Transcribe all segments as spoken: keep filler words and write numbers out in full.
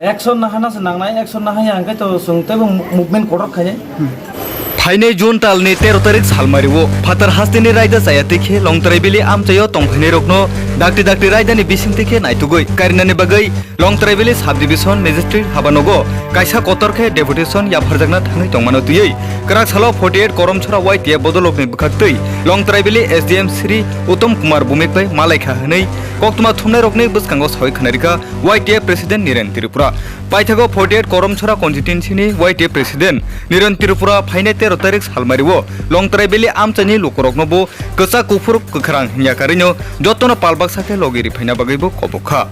Action nahana se nangnai, action nahaya hwnkhe to chwng teibo movement kotor khainai. Phainai June talni tero tarik salmario phatar hasteni raida chaya twi khe Longtrai Valley amchaio tongphainairokno dakti dakti raidani bisingtwi khe naitugwi karinani bagwi Longtrai Valley Subdivision Magistrate habanogo kaisa kotor khe deputation yapharjakna thangwi tongmano twiwi kwrak salo forty eight Koromchora Y T F bodolokni bwkhaktwi Longtrai Valley S D M Sri Uttom Kumar Bhumik bai malaikha hwnwi koktwma thumnairokni bwskango sawi khwnarikha Y T F President Niren Tripura. Paithago forty eight Koromchora constituency ni Y T F President Niren Tripura phainai tero tarik salmario Longtrai Valley amchaini lukurokno bo kwchak kuphur kwkhrang hinya karino jotono pal baksa khe logi riphaina bagwi bo kobok kha.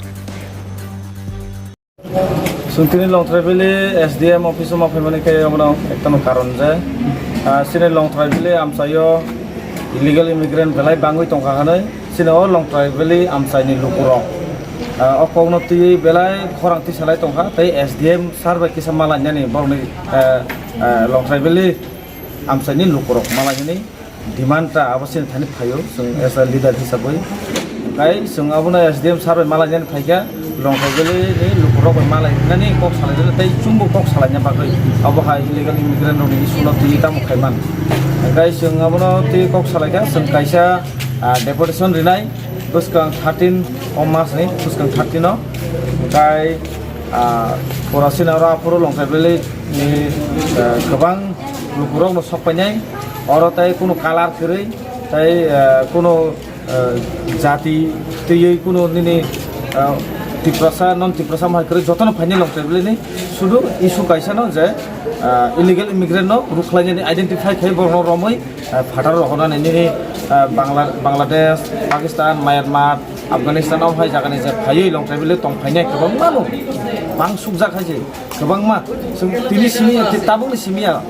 Chwng tini Longtrai Valley S D M office o ma phaimani khe omono ektano karon je, ah, chini Longtrai Valley amchaio illegal immigrant belai bangwi tongkha hwnwi. Chini o Longtrai Valley amchaini lukurok, ah, o kokno twiwi belai khorang tisalai tongkha, tei S D M sir bai kisa malainani borokni, ah, ah, Longtrai Valley amchaini lukurok malainani demand ta abo chini thani phaio, chwng as a leader hisabwi. Tei chwng abono S D M sir bai malainani phaikha, Longtrai Valley ni lukurok bai malainani kok salainani tei chwngbo kok salaina bagwi abo hai illegal immigrant rokni issue no twiwi tamo khaiman. Tei chwng abono twiwi kok salaikha, chwng kaisa, ah, deputation rinai bwskang thirteen o mas ni bwskang thirteen o, tei, ah, pura sina oro aphuru Longtrai Valley ni, ah, kwbang lukurok no sok painai, oro tei kunu color kwrwi tei, ah, kunu, ah, jati twiwi kunu nini, ah, Tiprasa, non Tiprasa hai kwrwi jotono phainai Longtrai Valley ni, sudu issue kaisa no je, ah, illegal immigrant no rwkhlainani identify khai borokno romwi ah, phataro rohornani nini, ah, Bangla-, Bangladesh, Pakistan, Myanmar, Afghanistan o hai jagani je phaiwi Longtrai Valley tong phainai kwbangma no bang sukjak hai se kwbangma. Chwng tini simi ya, ti-, tabukni simi ya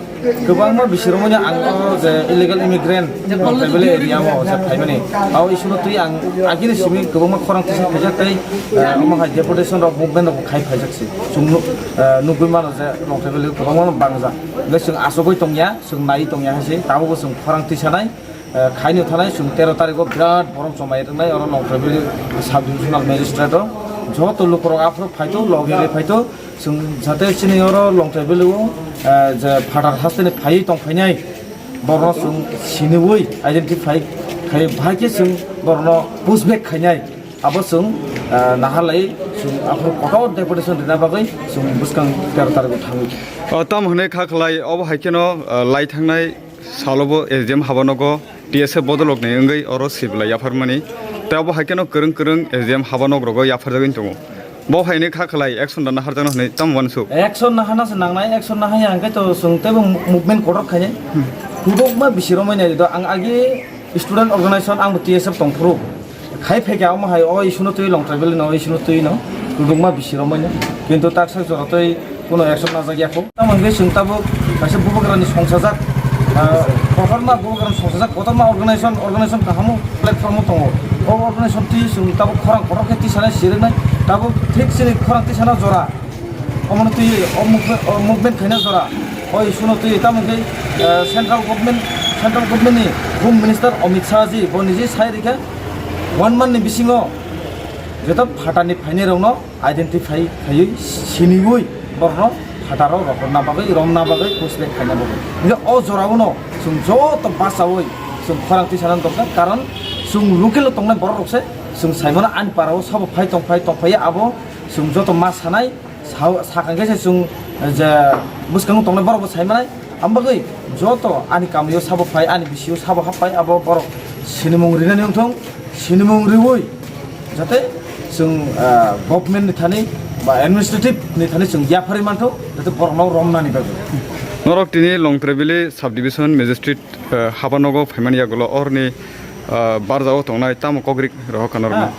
kwbangma bisirokmani ang o je illegal immigrant Longtrai Valley area o je phaimani. Abo issue no twi ang agini simi kwbangma khorang tisa khaijak tei, ah, omo hai deportation rok movement rok khai phaijak se. Chwng nuk-, ah, nugwi mano je Longtrai Valley kwbangma no bangjak. Hwnkhe chwng achugwi tongya, chwng naiwi tongya hai se. Tabukbo chwng khorang tisanai. Eh, khaino thanai chwng tero tarikh o birat borom chomai rwngnai oro Longtrai Valley Sub Divisional Magistrate o joto lukurok aphuru phaito, logi bai phaito, chwng jate chini oro Longtrai Valley o, eh, je phatar hasteni phaiwi tong phainai borokno chwng siniwi identify khai, bahai khe chwng borokno push back khainai abo chwng, eh, naharlai chwng aphuru kotor deputation rina bagwi chwng bwskang tero tarikh o thangwi. O, tamo hwnwi kha khlai, obo hai kheno, eh, lai thangnai salo bo S D M habanogo T S F bodolokni wngwi oro sibla yapharmani. Tei obo hai kheno kwrwng kwrwng S D M habanok rogo yapharjagwi tongo. Bo hai ni kha khlai action rwna harjakno hwnwi tamo uansuk? Action nahana se nangnai, action nahaya hwnkhe to chwng teibo mo-, movement kotor khainai. Hmm. Kudukma bisi romwi nai do. Ang agi student organization, ang bo T S F tongphuru. Khai phaikha omo hai o issue no twi Longtrai Valley no, o issue no twi no kudukma bisi romwi no. Kintu taksa jora twi kuno action najak ya kho. Tamo hwnkhe chwng tabuk kaisa bubagrani songsajak, ah, kotorma bubagrani songsajak, kotorma organization, organization kaham o platform o tongo. O organization twi chwng tabuk khorang kotor khe tisanai siriknai. Tabuk thik chini khorang tisana jora. Omono twi o movement, o movement khaina jora. O issue no twi tamo hwnkhe, ah, central government, central government ni Home Minister Amit Shah ji bo niji sai rikha one month ni bisingo joto phatani phainai rokno identify khaiwi siniwi borokno phataro rohorna bagwi, romna bagwi, push back khaina bagwi. Hingke o jorao no chwng joto bachaui chwng khorang twi sana dorkar, karon chwng local o tongnai borok rok se chwng saimano ani para o sabo phai tong phai tong phai abo chwng joto ma sanai sa-, sakang khe se chwng je bwskango tongnai borok bo saimanai. Ang bagwi joto ani kamio sabo phai, ani bisio sabo happai, abo borok sinimung rinani wngthung, sinimung riui jate chwng, ah, government ni thani ba administrative ni thani chwng yapharwi manthung, jate borokno romnani bagwi. Norok tini Longtrai Valley Subdivision Magistrate, ah, habanogo phaimani yagulo orni, ah, barjao tongnai tamo kokrik rohor kanorokno?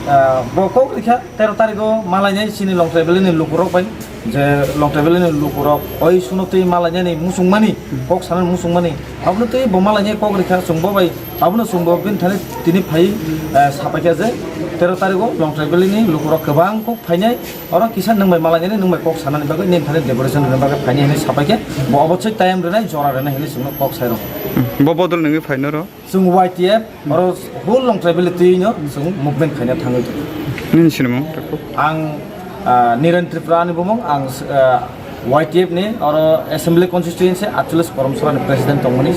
Ah, ah, bo kokrik kha tero tarikh o malainai chini Longtrai Valley ni lukurok bai. Je Longtrai Valley ni lukurok oi suno twi malainani muchungmani, kok sanani muchungmani, abono twi bo malainai kok rikha, chwng bo bai abono chwng bo bini thani tini phai, eh, sapaikha je tero tarikh o Longtrai Valley ni lukurok kwbang kok phainai, oro kisa nwng bai malainani, nwng bai kok sanani bagwi nini thani decoration rwna bagwi phainai hinwi sapaikha, bo obochoi time rwnai, jora rwnai hinwi chwngno kok sairok. Bo bodol nungwi phainai oro? Chwng Y T F, oro whole Longtrai Valley twi no chwng movement khaina thangwi tongo. Nini sinimung, Takhuk? Ang Ah, Niren Tripura ni bumung, ang, ah, Y T F ni oro assembly constituency atchollis Korom Sora ni president tongmani.